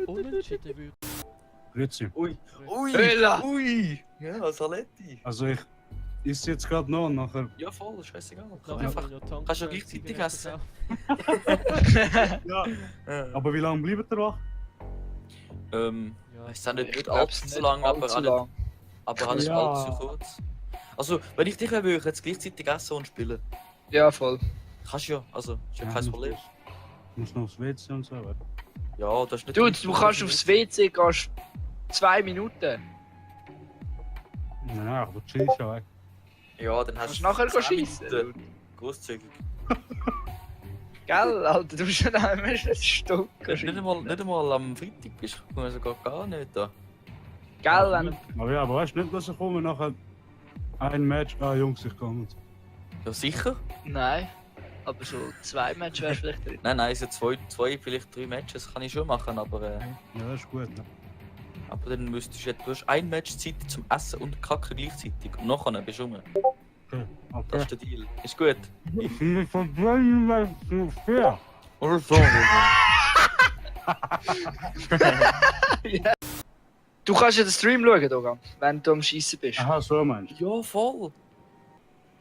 Unentschieden wird. Grüezi. Ui. Ui. Hölla! Ui. Ja, Saletti. Also ich ist jetzt gerade noch und nachher. Ja, voll, scheißegal. Kannst du gleichzeitig essen? Ja. Aber wie lange bleibt ihr wach? Ich sage nicht glaub, allzu es so lang, aber allzu auch lang. nicht, aber auch nicht Ja. allzu kurz. Also, wenn ich dich würde ich jetzt gleichzeitig essen und spielen. Ja, voll. Kannst du ja, also, ist ja Ja, kein muss- Problem. Muss noch aufs WC und so. Oder? Ja, das ist nicht... Du kannst aufs WC gehst 2 Minuten. Nein, aber chillst ja weg. Ja, dann hast Kannst du nachher 10 schiessen. Minuten. Großzügig. Gell, Alter, du bist ja noch ein Stück. Nicht einmal am Freitag bist du, also gar nicht da. Gell, Aber ja, aber weißt du nicht, dass ich komme nachher ein Match. Ah, Jungs, ich komme. Ja, sicher? Nein. Aber so 2 Matches wärst vielleicht drin. Nein, so zwei, vielleicht 3 Matches kann ich schon machen, aber Ja, das ist gut. Ne? aber dann müsstest du, du hast ein Match Zeit zum Essen und Kacken gleichzeitig und nachher bist du rum. Okay. Das ist der Deal. Ist gut. Ich verbrennen fair. Oder so. Du kannst ja den Stream schauen, Dogan, wenn du am Schießen bist. Aha, so meinst Ja, voll. du?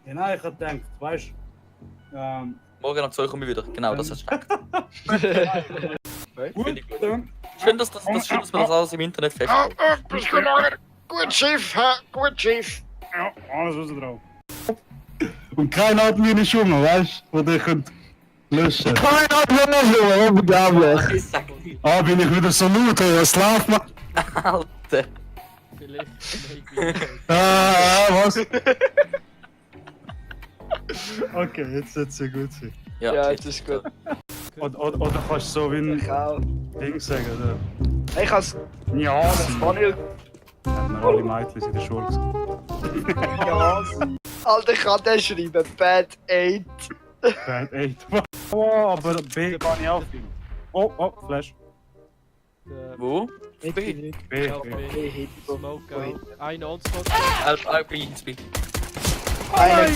Ja, nein, ich hab gedacht, weißt du. Morgen um 2 komme ich wieder. Genau, das hast du gesagt. Gut, Finde ich gut. dann. Schön, dass man das alles im Internet festhält. Bist du noch? Gut Schiff, gut Schiff. Ja, alles was drauf. Und keiner hat mir eine Schumme, weißt du? Wo ich könnt löschen. Keiner hat mir eine Schumme, unglaublich. Ich sag nicht. Ah, bin ich wieder so laut, ey, was läuft man? Alter. Vielleicht. Maybe. Was? Okay, jetzt wird es ja gut sein. Ja, Ja, das ist gut. Oder kannst du so wie ein Ich auch. Ding sagen, oder? Ich has Ja, Manuel. haben wir alle Mädchen in der Schule gesehen. Ja. Alter, ich kann den schreiben. Bad 8. Bad 8. Oh, aber B kann ich auch finden. Oh, Flash. Wo? Ich B. bin nicht. B, Ja, B. B. Ich hit Smoke out. Ein On-Spot. B. Einer.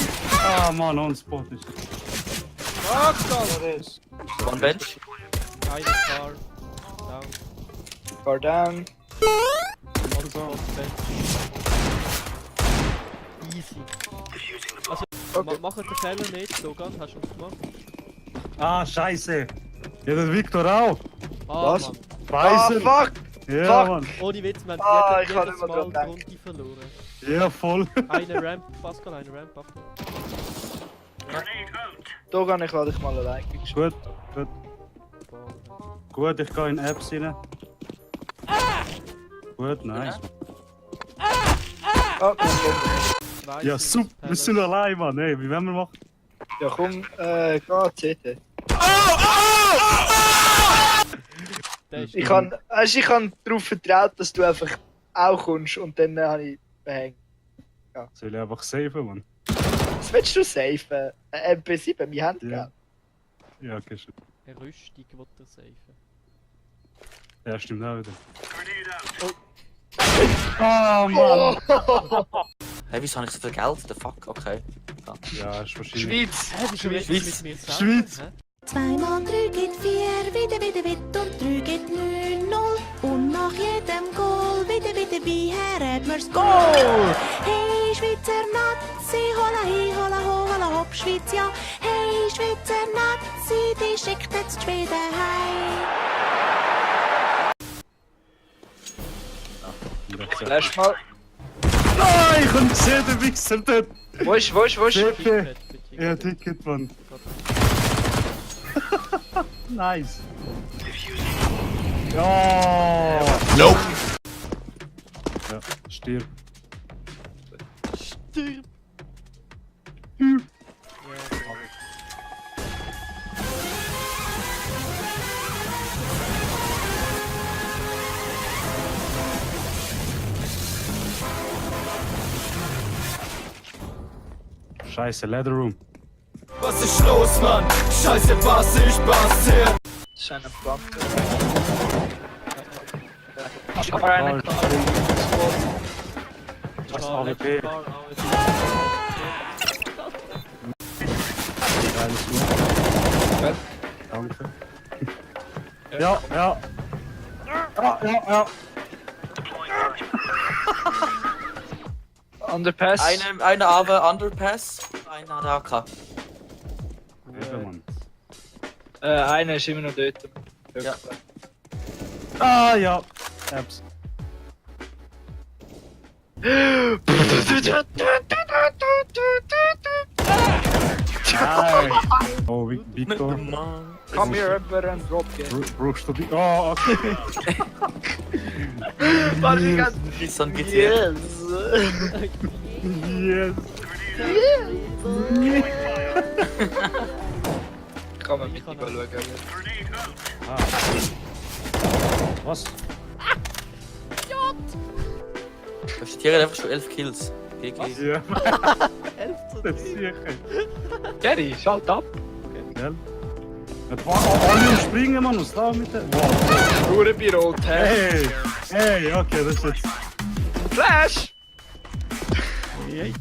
Ah, Mann, on-spot ist. One Bench. Eine Car. Down. Car down. On-Spot. Bench. Easy. Also, Okay. mach den Fehler nicht, Dogan. Hast du uns gemacht? Ah, scheiße. Ja, der Victor auch. Ah, Was? Mann. Ah, Weißer. fuck! Ja, fuck. Mann. Ohne Witz, man Ah, hat ich hab jedes nicht Mal mal dran die Runde verloren. Ja, voll. Eine Ramp, Pascal, eine Ramp. Achtung. Dogan, ich lade dich mal allein. Gut, gut, ich gehe in Apps rein. Gut, nice. Ah, komm. Zwei Ja, sind super, wir sind allein, Mann. Hey, wie wollen wir machen? Ja, komm, geh, CT. Der ist Ich kann darauf vertraut, dass du einfach auch kommst und dann habe ich behängt. Soll ich einfach safen, Mann? Was willst du safen? MP7, wir haben Ja. gell? Ja, okay, schon. eine Rüstung, die er safen. Ja, stimmt auch wieder. Ah, Mann! Hey, wieso habe ich so viel Geld? The fuck? Okay. Ja, ist wahrscheinlich. Schweiz! Hä, wieso redest du mit mir zusammen? Schweiz. Hä? 2 mal 3 gibt 4, wieder und 3 gibt 9, 0. Und nach jedem Goal, wieder, wie hat mir's Goal? Hey, Schweizer Nazi, holla hi, holla ho, holla hopp, Schweiz, ja. Hey, Schweizer Nazi, die schickt jetzt die Schweden heim. Lass mal. Nein, ich kann gesehen, der Wichser dort! Wo ist? CP! Ticket, Ja, Ticket, Mann. Nice. Ja. Nope. Ja, stirb. Stirb! Hm. Ja, Scheiße, Leather Room. Was ist los, Mann? Scheiße, was ich passiert? Das ist eine Flanke. Ich hab einen Das Car, AWP. Car, AWP. Geiles Schuh. Danke. Ja, ja. Ja, ja, ja. Underpass. Eine aber Underpass, einer hat AK. Eben, Mann. Einer ist immer noch dort. Ja. Ah, ja. Apps. Nein. Oh, Victor. Come here, Emperor, and drop game. Brauchst du die... Oh, okay. Warte, ich kann... Nissan GT. Yes! Yes. Kann man mit schauen. Was? Da steht hier einfach schon 11 Kills. GG. Ja, 11 zu das 3. ist sicher. Gary, schalt ab! Gell? Es waren alle im Springen, Mann. Was da mit der... Wow. Nur bei Rot, hä? Hey! Hey, okay, das ist jetzt... Flash! Jetzt.